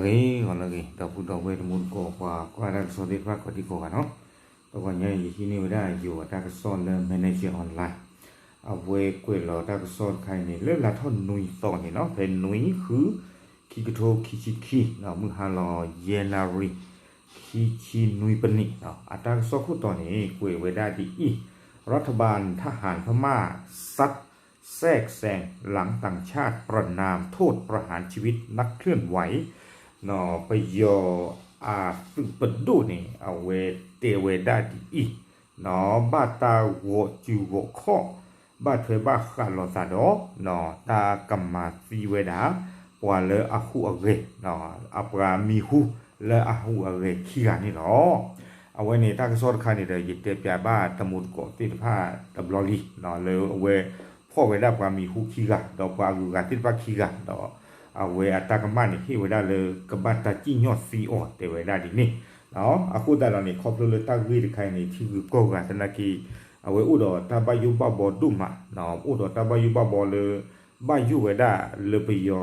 ဂီၤလၢအဂ့ၤ ဒီပုၢ်ဒီဝဲၢ်တံၤသကိး ပှၤကွၢ်တၢ်ကစီၣ်သ့ၣ်တဖၣ်ကိးဒံကိးဂၤနီၤ, တဂီၤညါအံၤ ယဟံးန့ၢ်ဝဲဒၣ်ယိၤအတၢ်ကစီၣ်လၢ Manager Online အဝဲကွဲးလီၤတၢ်ကစီၣ်တခါအံၤန့ၣ် လၢလါထီၣ်နွံသီန့ၣ်နီၤ, ဖဲနွံဃု ခံကထိခံဆံခံ မုၢ်ဟါလီၤ ယဲၢ်နၣ်ရံၣ် ခံဆံနွံပနံး, အတၢ်ကစီၣ်ခိၣ်တီန့ၣ် ကွဲးဝဲဒၣ်ဒ်အံၤ, รัฐบาลทหารพม่าซัดแทรกแซงหลังต่างชาติประณามโทษประหารชีวิตนักเคลื่อนไหว ပယီၤအသုးပဒိၣ်န့ၣ် အဝဲတဲဝဲဒၣ်ဒ်အံၤ, ဘၣ်တၢ်ဂီၤစုဂီၤခီၣ် ဘၣ်ထွဲဘၣ်ဃးလိာ်သးဒီး တၢ်ကမၤသံဝဲဒၣ် ပှၤလၢအဟူးအဂဲၤ အပှၤမံၤဟူလၢအဟူးအဂဲၤခံဂၤန့ၣ်လီၤ. အဝဲန့ၣ်တၢ်ကစီၣ်တခါန့ၣ်ဒီး ယတဲပၠးဘၣ်တံၤသကိးသ့ၣ်တဖၣ်တဘျီလံ လၢအဝဲဖီၣ်ဝဲဒၣ်ပှၤမံၤဟူခံဂၤ ဒီးပှၤအဂုၤအဂၤသ့ၣ်တဖၣ်ခံဂၤ ဒီးအဝဲအတၢ်ကမၣ်န့ၣ်ဟ့ၣ်ဝဲဒၣ်လၢကဘၣ်တၢ်စံၣ်ညီၣ်သံအီၤ တဲဝဲဒၣ်ဒ်န့ၣ်. အဃိသတးဒီးန့ၣ် ခီဖျိလၢတၢ်ဂ့ၢ်တခါအံၤန့ၣ် ထံဂုၤကီၢ်ဂၤသနာ်က့ အဝဲအိၣ်ဒီးတၢ်ဘၣ်ယိၣ်ဘၣ်ဘီဒိၣ်မး, အိၣ်ဒီးတၢ်ဘၣ်ယိၣ်ဘၣ်ဘီလၢ ဘၣ်ယိၣ်ဝဲဒၣ်လၢပယီၤ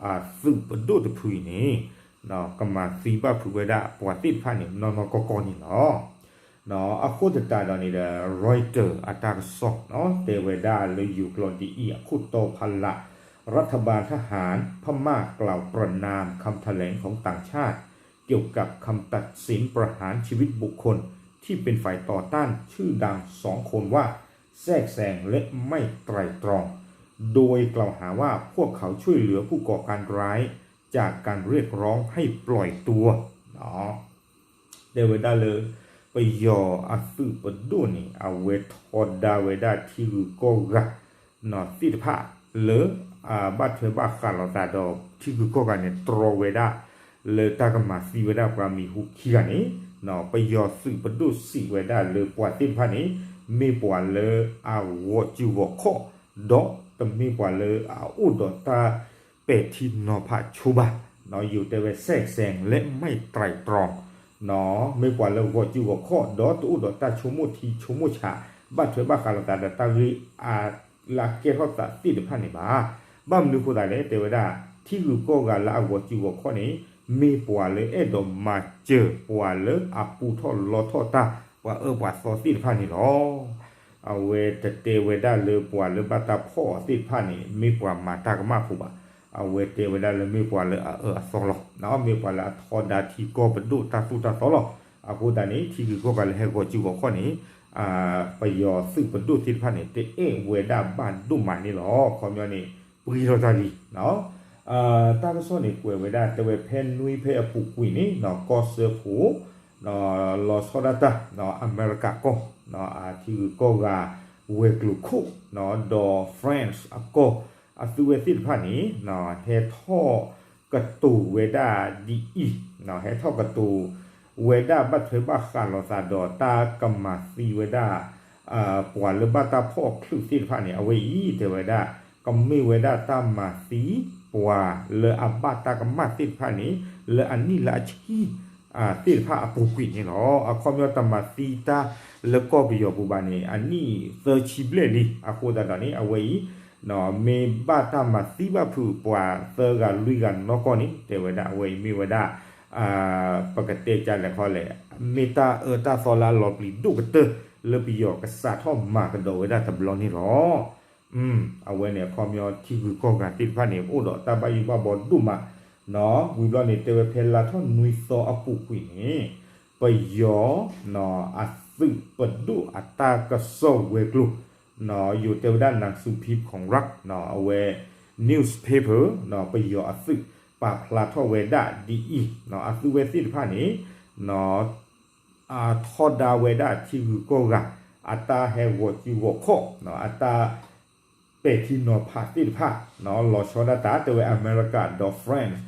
အသုးပဒိၣ်တဖုအံၤန့ၣ် ကမၤသံဘၣ်ဖုးဝဲဒၣ်ပှၤသ့ၣ်တဖၣ်န့ၣ် နီၢ်နီၢ်ကီၢ်ကီၢ်န့ၣ်လီၤ. အဃိသတးဒီးန့ၣ်ဒီး Reuters အတၢ်ကစီၣ် တဲဝဲဒၣ်လၢယိၤကျိာ်ဒ်အံၤ အခိၣ်တီဖးလး รัฐบาลทหารพม่ากล่าวประณามคำแถลงของต่างชาติ เกี่ยวกับคำตัดสินประหารชีวิตบุคคลที่เป็นฝ่ายต่อต้านชื่อดังสองคนว่าแทรกแซงและไม่ไตร่ตรอง โดยกล่าวหาว่าพวกเขาช่วยเหลือผู้ก่อการร้ายจากการเรียกร้องให้ปล่อยตัว တဲဝဲဒၣ်လၢ ပယီၤအသုးပဒိၣ်န့ၣ် အဝဲထီဒါဝဲဒၣ်ထံဂုၤကီၢ်ဂၤ သ့ၣ်တဖၣ်လၢ ဘၣ်ထွဲဘၣ်ဃးလိာ်သးဒီးထံဂုၤကီၢ်ဂၤန့ၣ် တြီဝဲဒၣ် လၢတၢ်ကမၤသံဝဲဒၣ်ပှၤမံၤဟူခံဂၤန့ၣ် ပယီၤသုးပဒိၣ်စံးဝဲဒၣ်လၢပှၤသ့ၣ်တဖၣ်န့ၣ် မ့ၢ်ပှၤလၢအဂီၤစုဂီၤခီၣ် ဒီးတမ့ၢ်ပှၤလၢအအိၣ်ဒီးတၢ်ပဲာ်ထံနီၤဖးဆိဘၣ်, ယိၤတဲဝဲ แทรกแซงและไม่ไตร่ตรอง မ့ၢ်ပှၤလၢဂီၤစုဂီၤခီၣ် ဒီးတအိၣ်ဒီးတၢ်ဆိကမိၣ်ထံဆိကမိၣ်ဆး ဘၣ်ထွဲဘၣ်ဃးလိာ်သးဒီးတၢ်ဂ့ၢ်အါ လၢအကဲထီၣ်သးသ့ၣ်တဖၣ်န့ၣ်ဘၣ်. ဘၣ်မနုၤအဃိသတးလဲၣ် တဲဝဲဒၣ် ထံဂုၤကီၢ်ဂၤလၢအဂီၤစုဂီၤခီၣ်န့ၣ် မ့ၢ်ပှၤလၢအဲၣ်ဒိးမၤစၢၤပှၤလၢအပူထီၣ်လီထီၣ်တၢ် ပှၤအၢပှၤသီသ့ၣ်တဖၣ်န့ၣ်လီၤ. အဝဲတတဲဝဲဒၣ်လၢပှၤလၢဘၣ်တၢ်ဖီၣ်အီၤသ့ၣ်တဖၣ်န့ၣ် မ့ၢ်ပှၤမၤတၢ်ကမၣ်ဖိဘၣ်. အဝဲတဲဝဲဒၣ်လၢမ့ၢ်ပှၤလၢအအၢအသီလီၤ. မ့ၢ်ပှၤလၢအထီဒါထံကီၢ်ပဒိၣ်တၢ်သိၣ်တၢ်သီလီၤ. အဃိသတးန့ၣ် ထံဂုၤကီၢ်ဂၤလၢဟဲဂီၤစုဂီၤခီၣ်န့ၣ် ပယီၤသုးပဒိၣ်သ့ၣ်တဖၣ်န့ၣ် တအဲၣ်ဝဲဒၣ်ဘၣ်ဒိၣ်မးန့ၣ်လီၤ. ခီပညီန့ၣ် ပှံထီၣ်တၢ်လံ တၢ်ကစီၣ်န့ၣ် ကွဲးဝဲဒၣ် တဲဝဲဖဲနွံဖဲအပူၤကွံာ်န့ၣ် ကီၢ်စၢဖှိၣ် လီၤဆီဒၣ်တၢ် အမဲရကၤကီၢ် ထံဂုၤကီၢ်ဂၤ ဝဲၤကျိၤခိၣ် ဒီး France အကီၢ် အသုးဝဲသ့ၣ်တဖၣ်န့ၣ် ဟဲထီၣ်ကတိၤဝဲဒၣ်ဒ်အံၤ, ဟဲထီၣ်ကတိၤဝဲဒၣ်ဘၣ်ထွဲဘၣ်ဃးလိာ်သးဒီး တၢ်ကမၤသံဝဲဒၣ် ပှၤလၢဘၣ်တၢ်ဖီၣ်ချုးသ့ၣ်တဖၣ်န့ၣ် အဝဲအံၤ တဲဝဲဒၣ် ကမ့ၢ်ဝဲဒၣ်တၢ်မၤသံ ပှၤလၢအဘၣ်တၢ်ကမၣ်သ့ၣ်တဖၣ်န့ၣ် လၢအနံၣ်လၢအဆံ သ့ၣ်တဖၣ်အပူၤကွံာ်န့ၣ်လီၤ. အခီပညီတမၤသံတၢ်လၢကီၢ်ပယီၤပူၤဘၣ်န့ၣ် အနံၣ်သၢဆံဘျဲၣ်လံ. အဃိသတးဒီးန့ၣ် အဝဲအံၤ မ့ၢ်ဘၣ်တၢ်မၤသံဘၣ်ဖုးပှၤသၢဂၤလွံၢ်ဂၤနီၢ်ကီၢ်န့ၣ် တဲဝဲဒၣ်အဝဲအံၤမ့ၢ်ဝဲဒၣ် ပကတဲကလဲၣ်ခီလဲၣ် မ့ၢ်တၢ်အၢတၢ်သီလၢအလီၤပျံၤဒိၣ်ကတၢၢ် လၢပယီၤကစးထီၣ်မၤကဒီးဝဲဒၣ်တဘျီန့ၣ်လီၤ. အဝဲန့ၣ်အခီပညီထံဂုၤကီၢ်ဂၤသ့ၣ်တဖၣ်န့ၣ် အိၣ်ဒီးတၢ်ဘၣ်ယိၣ်ဘၣ်ဘီဒိၣ်မး, ဝံၤဘျီန့ၣ် တဲဝဲဖဲလါထီၣ်နွံသီအပူၤကွံာ်န့ၣ် ပယီၤ အသုးပဒိၣ်အတၢ်ကစီၣ်ဝဲၤကျိၤ ယိၤတဲဝဲဒၣ် หนังสือพิมพ์ของรัฐ အဝဲ newspaper ပယီၤအသုး ပာ်ဖျါထီၣ်ဝဲဒၣ်ဒ်အံၤ, အသုးဝဲသ့ၣ်တဖၣ်န့ၣ် ထီဒါဝဲဒၣ်ထံဂုၤကီၢ်ဂၤ အတၢ်ဟဲဂီၤစုဂီၤခီၣ် အတၢ်ပဲာ်ထံနီၤဖးသ့ၣ်တဖၣ် လီၤဆီဒၣ်တၢ် တဲဝဲအမဲရကၤဒီး France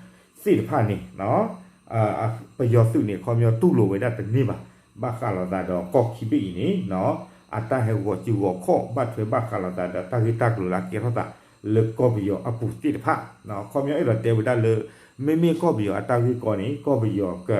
သ့ၣ်တဖၣ်န့ၣ် ပယီၤသုးန့ၣ် ခီပညီတူၢ်လိာ်ဝဲဒၣ်တန့ၢ်ဘၣ် ဘၣ်ဃးလိာ်သးဒီးကီၢ်ခံဘ့ၣ်အံၤန့ၣ် အတၢ်ဟဲဂီၤစုဂီၤခီၣ် ဘၣ်ထွဲဘၣ်ဃးလိာ်သးဒီးတၢ်ဂ့ၢ်တၢ်ကျိၤလၢအကဲထီၣ်သး လၢကီၢ်ပယီၤအပူၤသ့ၣ်တဖၣ် ခီပညီအဲၣ်ဒိးတဲဝဲဒၣ်လၢ မ့မ့ၢ်ကီၢ်ပယီၤအတၢ်ဂ့ၢ်ကီန့ၣ် ကီၢ်ပယီၤက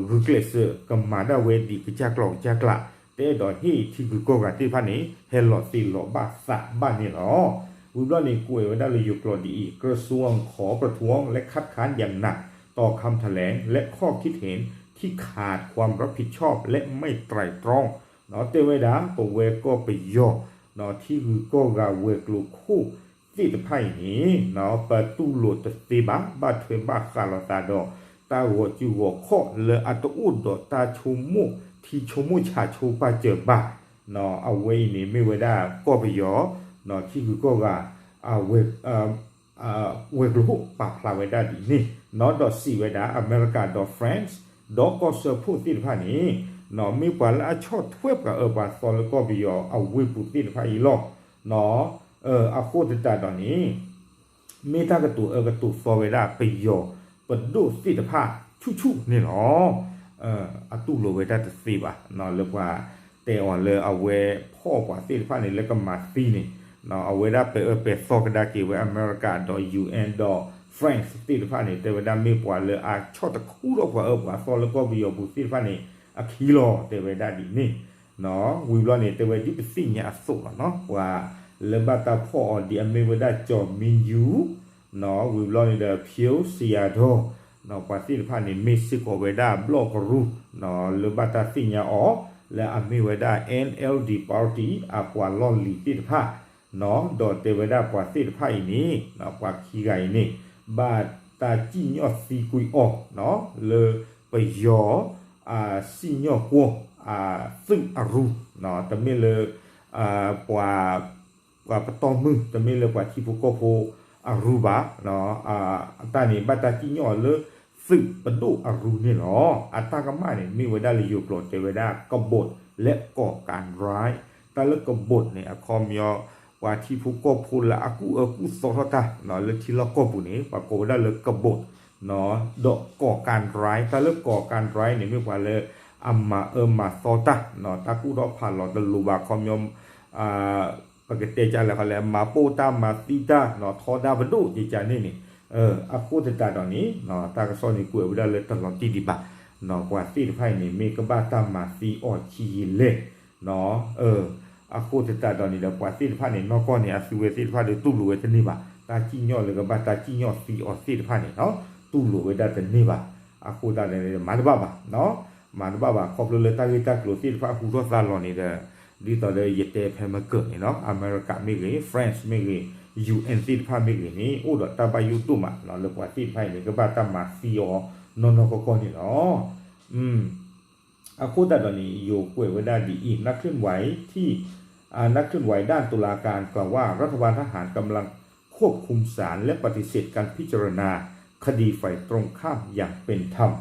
ဂုာ်ကျဲးစၢးကမၤဒၣ်ဝဲဒ်ကစၢ်ကျီၤကစၢ်ကျး တအဲၣ်ဒိးဟ့ၣ်ထံဂုၤကီၢ်ဂၤသ့ၣ်တဖၣ်န့ၣ် ဟဲလီၤသ့လီၤဘၣ်သးဘၣ်န့ၣ်လီၤ. ဝံၤဘျီန့ၣ် ကွဲးဝဲဒၣ်လၢယိၤကျိာ်ဒ်အံၤ กระทรวงขอประท้วงและคัดค้านอย่างหนักต่อคำแถลงและข้อคิดเห็นที่ขาดความรับผิดชอบและไม่ไตร่ตรอง တဲဝဲဒၣ် ပဝဲကီၢ်ပယီၤ ထံဂုၤကီၢ်ဂၤဝဲၤကျိၤခိၣ်သ့ၣ်တဖၣ်အံၤန့ၣ် ပတူၢ်လိာ်တသ့ဘၣ် ဘၣ်ထွဲဘၣ်ဃးလိာ်သးဒီး တၢ်ဂီၤစုဂီၤခီၣ်လၢအတအိၣ်ဒီးတၢ်ဆိကမိၣ် ထံဆိကမိၣ်ဆးဆိပာ်စၢၤဘၣ် အဝဲအံၤန့ၣ်မ့ၢ်ဝဲဒၣ်ကီၢ်ပယီၤ ထံဂုၤကီၢ်ဂၤ ဝဲၤကျိၤခိၣ်ပာ်ဖျါဝဲဒၣ်ဒ်န့ၣ် ဒီးစံးဝဲဒၣ် အမဲရကၤဒီး France ဒီးကီၢ်စၢဖှိၣ်သ့ၣ်တဖၣ်န့ၣ် မ့ၢ်ပှၤလၢအဆီၣ်ထွဲပှၤအၢပှၤသီလၢကီၢ်ပယီၤအဝ့ၢ်ပူၤသ့ၣ်တဖၣ်အံၤလီၤ. အဃိသတးဒီးန့ၣ် မ့ၢ်တၢ်ကတိၤအၢကတိၤသီဝဲဒၣ်ပယီၤပဒိၣ်သ့ၣ်တဖၣ်ဆူၣ်ဆူၣ်န့ၣ်လီၤ. အတူၢ်လိာ်ဝဲဒၣ်တသ့ဘၣ် လၢပှၤတဲအီၤလၢအဝဲဖီၣ်ပှၤသ့ၣ်တဖၣ်န့ၣ် လၢကမၤသံန့ၣ် အဝဲဒၣ်ပဲာ်အၢပဲာ်သီကဒါက့ၤဝဲအမဲရကၤဒီး ယူၣ်အၣ် ဒီး France သ့ၣ်တဖၣ်န့ၣ် တဲဝဲဒၣ်မ့ၢ်ပှၤလၢအဆီၣ်တခူထီၣ်ပှၤအၢပှၤသီလၢကီၢ်ပယီၤပူၤသ့ၣ်တဖၣ်န့ၣ် အခံလီၤ တဲဝဲဒၣ်ဒ်န့ၣ် ဝံၤဘျီန့ၣ် တဲဝဲဒ်ပသ့ၣ်ညါအသိးလီၤ ပှၤလၢဘၣ်တၢ်ဖီၣ်အီၤဒ်အမ့ၢ်ဝဲဒၣ် ကၠီၤမံယူ ဝံၤဘျီန့ၣ်ဒီး ဖၠိစံယၤဒီ ပှၤသ့ၣ်တဖၣ်န့ၣ် မ့ၢ်စ့ၢ်ကီးဝဲဒၣ်ဘျီၣ်ကရူၢ် လၢဘၣ်တၢ်သ့ၣ်ညါအီၤ လၢအမ့ၢ်ဝဲဒၣ် NLD party အပှၤလီၢ်လံၤသ့ၣ်တဖၣ် ဒီးတဲဝဲဒၣ်ပှၤသ့ၣ်တဖၣ်အံၤန့ၣ် ပှၤခံဂၤအံၤန့ၣ် ဘၣ်တၢ်စံၣ်ညီၣ်သံကွံာ်အီၤ လၢပယီၤ အစံၣ်ညီၣ်ကွီၢ် အသုးအရူၢ် တမ့ၢ်လၢ ပှၤ ပှၤပတီၢ်မုၢ် တမ့ၢ်လၢပှၤထံဖိကီၢ်ဖိအရူၢ်ဘၣ် အတၢ်န့ၣ် ဘၣ်တၢ်စံၣ်ညီၣ်အီၤလၢသုးပဒိၣ်အရူၢ်န့ၣ်လီၤ. အတၢ်ကမၣ်န့ၣ် မ့ၢ်ဝဲဒၣ်လၢယိၤကျိာ်တဲဝဲဒၣ် กบฏ လၢ ก่อการร้าย တၢ်လၢ กบฏ န့ၣ် အခီပညီ ပှၤထံဖိကီၢ်ဖိလၢအကူၣ်အၢကူၣ်သီထီၣ်တၢ် လၢထံလီၢ်ကီၢ်ပူၤန့ၣ် ပှၤကိးဝဲဒၣ်လၢ กบฏ ဒီး ก่อการร้าย တၢ်လၢ ก่อการร้าย န့ၣ် မ့ၢ်ပှၤလၢအမၤအၢမၤသီတၢ် တၢ်ကူၣ်ထီၣ်ဖးလီၤတလိၤဘၣ် အခီပညီ ပကတဲကလဲၣ်ဃီလဲၣ် မၤပိၢ်တၢ်မၤသံတၢ် ထီဒါပဒိၣ်ကကန့ၣ်န့ၣ် အဃိသတးဒီးန့ၣ် တၢ်ကစီၣ်န့ၣ်ကွဲးဝဲဒၣ်လၢတလီၤတံၢ်ဒံးဘၣ် ပှၤသ့ၣ်တဖၣ်အံၤန့ၣ် မ့ၢ်ကဘၣ်တၢ်မၤသံအီၤဆံးယံာ်လဲၣ် အဃိသတးဒီးန့ၣ်ဒီး ပှၤသ့ၣ်တဖၣ်န့ၣ် နီၢ်ကီၢ်န့ၣ် အသုဝဲသ့ၣ်တဖၣ်ဒီးတူၢ်လိာ်ဝဲတန့ၢ်ဘၣ် တၢ်စံၣ်ညီၣ်လၢကဘၣ်တၢ်စံၣ်ညီၣ်သံအီၤသ့ၣ်တဖၣ်န့ၣ် တူၢ်လိာ်ဝဲဒၣ်တန့ၢ်ဘၣ် အဃိသတးဒီးန့ၣ် မၤတဘၣ်ဘၣ် မၤတဘၣ်ဘၣ် ခီဖျိလၢတၢ်ဂ့ၢ်တၢ်ကျိၤသ့ၣ်တဖၣ်ဟူထီၣ်သါလီၤန့ၣ်ဒီး ဒ်သိးဒီးယတဲဖဲမကၢၢ်န့ၣ်လီၤ အမဲရကၤမ့ၢ်ဂ့ၤ France မ့ၢ်ဂ့ၤ ယူၣ်အၣ်သ့ၣ်တဖၣ်မ့ၢ်ဂ့ၤန့ၣ် အိၣ်ဒီးတၢ်ဘၣ်ယိၣ်ဒိၣ်မးလၢပှၤသ့ၣ်တဖၣ်အံၤန့ၣ် ကဘၣ်တၢ်မၤသံအီၤနီၢ်နီၢ်ကီၢ်ကီၢ်န့ၣ်လီၤ. အဃိသတးဒီးန့ၣ် ယိၤကွဲးဝဲဒၣ်ဒ်အံၤ นักเคลื่อนไหวที่ อ่า นักเคลื่อนไหวด้านตุลาการกล่าวว่า รัฐบาลทหารกำลังควบคุมศาลและปฏิเสธการพิจารณาคดีฝ่ายตรงข้ามอย่างเป็นธรรม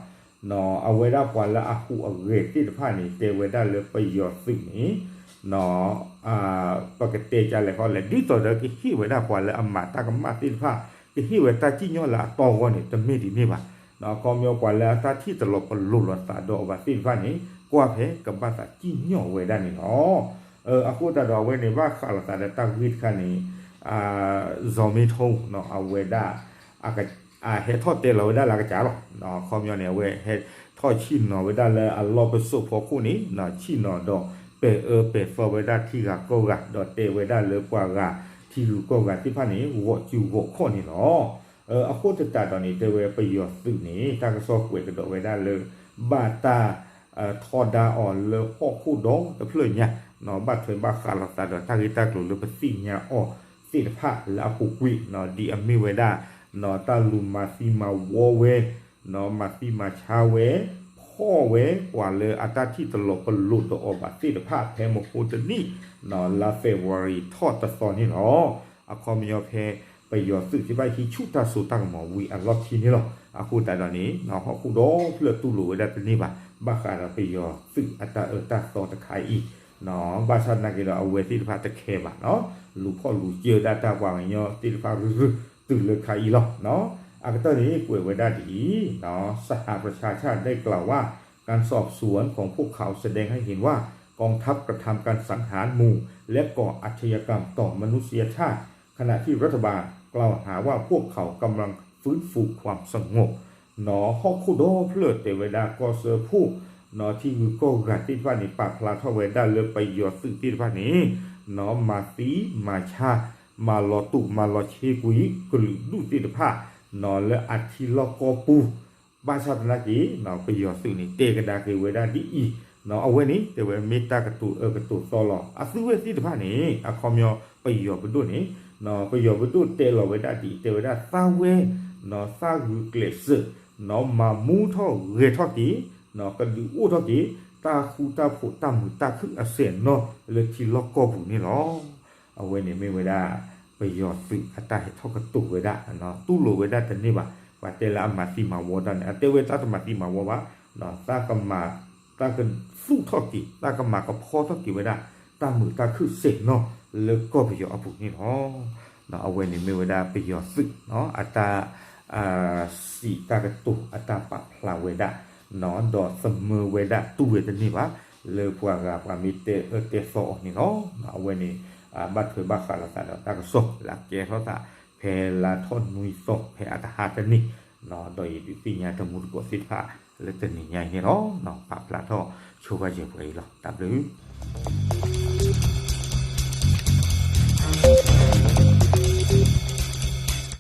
အဝဲဒၣ်ပှၤလၢအဟူးအဂဲၤသ့ၣ်တဖၣ်န့ၣ် တဲဝဲဒၣ်လၢပယီၤသုးန့ၣ် ပကတဲကလဲၣ်ဃီလဲၣ် ဒ်သိးဒီးကဟ့ၣ်ဝဲဒၣ်ပှၤလၢအမၤတၢ်ကမၣ်သ့ၣ်တဖၣ် ကဟ့ၣ်ဝဲတၢ်စံၣ်ညီၣ်လၢအတီအဂီၢ်န့ၣ် တမ့ၢ်ဒ်န့ၣ်ဘၣ် အခီပညီပှၤလၢအတၢ်ထံၣ်တလီၤပလိာ်လိာ်သးဒီးအီၤဘၣ်သ့ၣ်တဖၣ်န့ၣ် ကွၢ်ဖဲကဘၣ်သးစံၣ်ညီၣ်ဝဲဒၣ်န့ၣ်လီၤ. အဃိသတးဒီးအဝဲန့ၣ် ဘၣ်ဃးလိာ်သးဒီးတၢ်ဂ့ၢ်တခါန့ၣ် စီၤမ့ထိ အဝဲဒၣ် အဟဲထီၣ်တဲလီၤဝဲဒၣ်လၢအကစၢ်လီၤ. အခီပညီန့ၣ် အဝဲဟဲထီၣ်ဆ့ၣ်နီၤဝဲဒၣ်လၢအလီၢ်ပစိာ်ဖီခိၣ်န့ၣ် ဆ့ၣ်နီၤဒီးပဲာ်အၢပဲာ်သီဝဲဒၣ်ထံဂၤကီၢ်ဂၤ ဒီးတဲဝဲဒၣ်လၢပှၤဂၤထံဂုၤကီၢ်ဂၤသ့ၣ်တဖၣ်န့ၣ် ဂီၤစုဂီၤခီၣ်န့ၣ်လီၤ. အဃိသတးဒီးန့ၣ် တဲဝဲပယီၤသုးန့ၣ် တၢ်ကစီၣ်ကွဲးကဒီးဝဲဒၣ်လၢ ဘၣ်တၢ် ထီဒါအီၤလၢဟီၣ်ခိၣ်ဒီတဖျၢၣ်ညါ ဘၣ်ထွဲဘၣ်ဃးလိာ်သးဒီးတၢ်ဂ့ၢ်တၢ်ကျိၤလၢပသ့ၣ်ညါအီၤ သ့ၣ်တဖၣ်လၢအပူၤကွံာ် ဒ်အမ့ၢ်ဝဲဒၣ် တၢ်လူၤမၤသံမၤဝီဝဲ မၤသံမၤဆါဝဲ ဖီၣ်ဝဲ ပှၤလၢအတၢ်ထံၣ်တလီၤပလိာ်ဒီးအီၤဘၣ်သ့ၣ်တဖၣ် ဖဲမဟိတနံၣ် လါ February ထီၣ်တသီန့ၣ်လီၤ. အခီပညီဖဲ ပယီၤသုးသ့ၣ်တဖၣ်ဟံးဆူၣ်တၢ်စိတၢ်ကမီၤဝံၤအလီၢ်ခံန့ၣ်လီၤ. အဃိသတးဒီးန့ၣ် ဟီၣ်ခိၣ်ဒီဖျၢၣ်တူၢ်လိာ်ဝဲဒၣ်တန့ၢ်ဘၣ် ဘၣ်ဃးဒီးပယီၤသုးအတၢ်အၢတၢ်သီတခါအံၤ ဘၣ်ဆၣ်သနာ်က့ဒီးအဝဲသ့ၣ်တဖၣ်တခဲဘၣ် လူၤဖီၣ်လူၤစၢၤဒၣ်တၢ်ပှၤကညီသ့ၣ်တဖၣ်ရုၢ်ရုၢ်တုၤလၢခါအံၤလီၤ. အကတၢၢ်န့ၣ် ကွဲးဝဲဒၣ်ဒ်အံၤ สหประชาชาติได้กล่าวว่า การสอบสวนของพวกเขาแสดงให้เห็นว่ากองทัพกระทำการสังหารหมู่และก่ออาชญากรรมต่อมนุษยชาติ ขณะที่รัฐบาลกล่าวหาว่าพวกเขากำลังฟื้นฟูความสงบ ဟီၣ်ခိၣ်ဒီဖျၢၣ်တဲဝဲဒၣ်ကီၢ်စၢဖှိၣ် ထံဂုၤကီၢ်ဂၤသ့ၣ်တဖၣ်န့ၣ် ပာ်ဖျါထီၣ်ဝဲဒၣ်လၢပယီၤသုးသ့ၣ်တဖၣ်န့ၣ် မၤသံမၤဆါ မၤလီၤတူာ်မၤလီၤဆ့ကွံာ်ကလုာ်ဒူၣ်သ့ၣ်တဖၣ် လၢအထံလီၢ်ကီၢ်ပူၤ ဘၣ်ဆၣ်သနာ်က့ ပယီၤသုးန့ၣ် တဲကဒါက့ၤဝဲဒၣ်ဒ်အံၤ, အဝဲန့ၣ် တဲဝဲမ့ၢ်တၢ်ကတိၤအၢကတိၤသီလီၤ. အသုဝဲသ့ၣ်တဖၣ်န့ၣ် အခီပညီ ပယီၤပဒိၣ်န့ၣ် ပယီၤပဒိၣ်တဲလီၤဝဲဒၣ်ဒ်အံၤ တဲဝဲဒၣ်သးဝဲ သးဂုာ်ကျဲးစၢး မၤမူထီၣ်ဂဲၤထီၣ်က့ၤ ကဒုးအိၣ်ထီၣ်က့ၤ တၢ်ဃူတၢ်ဖိးတၢ်မုာ်တၢ်ခုၣ်အစဲးနီၤ လၢထံလီၢ်ကီၢ်ပူၤန့ၣ်လီၤ. အဝဲန့ၣ်မ့ၢ်ဝဲဒၣ် ပယီၤသုးအတၢ်ဟဲထီၣ်ကတိၤဝဲဒၣ် တူၢ်လိာ်ဝဲဒၣ်တန့ၢ်ဘၣ်. ပှၤတဲလၢအမၤသံမၤဝီတၢ်န့ၣ် အတဲဝဲတၢ်တမၤသံမၤဝီဘၣ်, တၢ်ကမၤ တၢ်ကသူၣ်ထီၣ်က့ၤ တၢ်ကမၤကဖီထီၣ်က့ၤဝဲဒၣ် တၢ်မုာ်တၢ်ခုၣ်စဲးနီၤ လၢကီၢ်ပယီၤအပူၤန့ၣ်လီၤ. အဝဲန့ၣ်မ့ၢ်ဝဲဒၣ်ပယီၤသုး အတၢ် စံးတၢ်ကတိၤအတၢ်ပာ်ဖျါဝဲဒၣ် ဒီးသမၢဝဲဒၣ်တူၢ်ဝဲတန့ၢ်ဘၣ် လၢပှၤဂၤပှၤမ့ၢ်တဲအၢတဲသီအီၤန့ၣ်လီၤ. အဝဲန့ၣ် ဘၣ်ထွဲဘၣ်ဃးလိာ်သးဒီးတၢ်ကစီၣ်လၢအကဲထီၣ်သး ဖဲလါထီၣ်နွံသီ ဖဲအတဟါတနံၤ ဒီးယဒုးသ့ၣ်ညါတမူတကိးသ့ၣ်တဖၣ်လၢတနံၤညါအံၤန့ၣ်လီၤ. ပာ်ဖျါထီၣ်ဆိပာ်စၢၤပှဲၤအံၤလီၤ. တၢ်ဘျုး